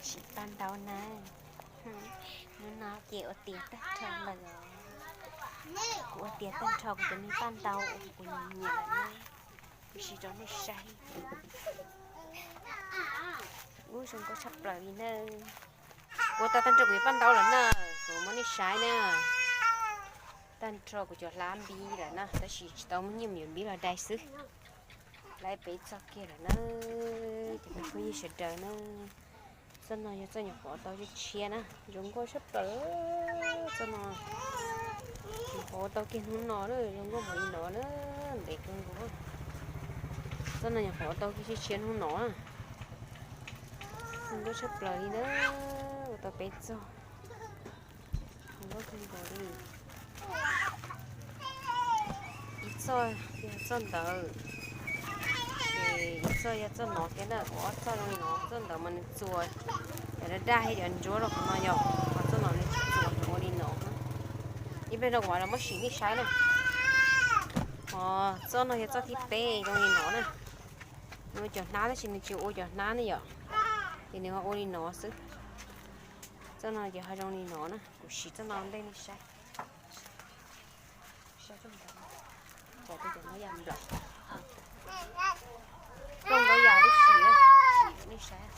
Siv paj ntaub na. Hnub no ces ua tiav tag nrho lawm os. Kuv ua tiav tag nrho kuv cov me paj ntaub uas kuv nyiam nyiam lawm na. Kuv siv rau nej saib. Ub, zoo nkauj tshaj plaws li na. Kuv ua tau tag nrho kuv cov paj ntaub lawm na, kuv muab nej saib na. Tag nrho kuv cov hlab npib lawm na, tab sis tsis tau muaj nyiaj mus yuav npib los dai xwb. Lawv peb txog kiag lawm na, cov phooj ywg sawv daws na. Txoj no yog txoj nyuam qhuav tau tshiab tshiab na, zoo nkauj tshaj plaws. Txoj no nyuam qhuav tau kiag hnub no na, zoo nkauj npaum li no na, ntev kawg nkaus. Txoj no nyuam qhuav tau kiag tshiab tshiab hnub no na. Zoo nkauj tshaj plaws li na, ua tau peb txoj. Zoo nkauj kawg nkaus li. Ib txoj yog txoj ntawd, ces ib txoj yog txoj no thiab na, ua ob txoj zoo li no. Txoj ntawd mas nws txuas cov daj daj thiab cov ntsuab rau qhov no yom, ho txoj no nws tsis txuas, nws ua li no. Ib pliag no kuv mam los muab sim nej saib na. Ho txoj no yog txoj thib peb zoo li no na. Nws ua cov hnab tab sis nws tsis ua cov hnab ne yom, ces nws ho ua li no xwb. Txoj no ces ho zoo li no na, kuv siv txoj no ntej nej saib. Saib txoj ntawd, cov ntawd yam nplaum, koj ntawd yam tib si, nej saib.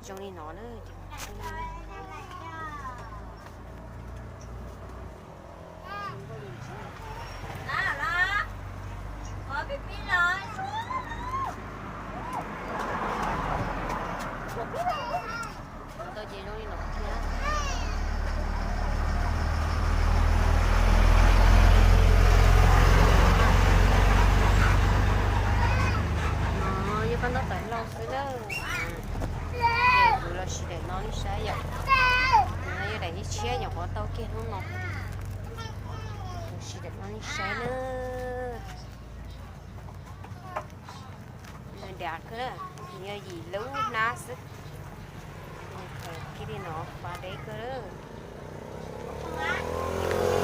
Zoo li no na. Ntau ces zoo li no thiab. No yog paj ntaub tawv hlau xwb na. Ces kuv los siv daim no nej saib yom. No yog daim tshiab nyuam qhuav tau kiag hnub no. Kuv siv daim no nej saib na. Nws dav kawg na, nws yog yim lub hnab xwb. Nws khaws kiag li no faj deb kawg lawm.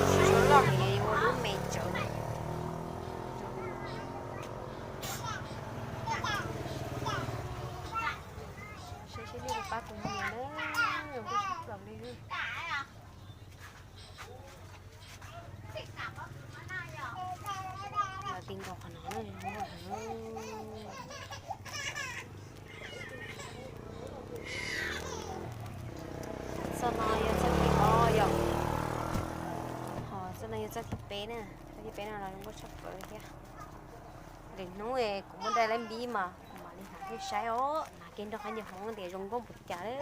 Tsis tshua loj, nws yuav ua lub me tsawv. Saib seb nej puas pab kuv nyiam na, zoo nkauj tshaj plaws li. Los ti nkaus qhov no na, zoo nkauj heev. Txoj no yog txoj thib ob yom. Ho txoj no yog txoj thib peb na, txoj thib peb no los zoo nkauj tshaj plaws li thiab. Lwm hnub kuv muab dai lawv npib mas kuv mam li hnav nej saib os, hnav kiag nrog qab ncaws hmoob tias zoo nkauj npaum cas lawm.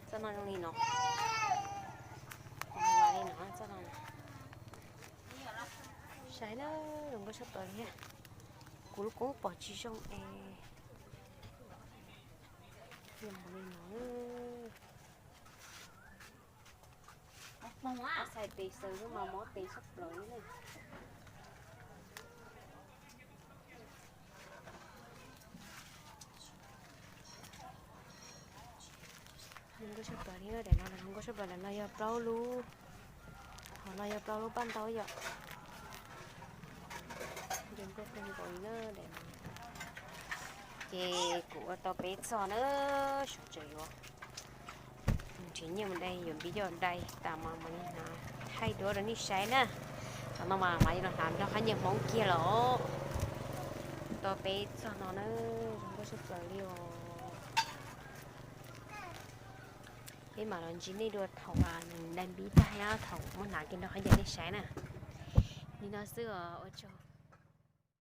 Txoj no zoo li no. Li no, txoj no. Saib na, zoo nkauj tshaj plaws li thiab. Kuv lub koob pom tsis zoo es. Li no. Ob txhais tes xaws xwb mas mob tes tshaj plaws li na. Zoo nkauj tshaj plaws li, daim no los zoo nkauj tshaj plaws, daim no yog plaub lub, qhov no yog plaub lub paj ntaub yom. Zoo nkauj kawg nkaus li na daim no. Ces kuv ua tau peb txoj na, sawv tsees yuav nrhiav nyiaj mus dai, yuav npib coj dai tas mas mam li hnav thaij duab rau nej saib na. Qhov no mas mam li los hnav nrog qab ncaws hmoob kiag los. Tau peb txoj no na, zoo nkauj tshaj plaws li os. Peb mam los ntsib nej dua thaum nws dai npib tag na, thaum muab hnav kiag nrog qab ncaws nej saib na. Li no xwb os, ua tsaug.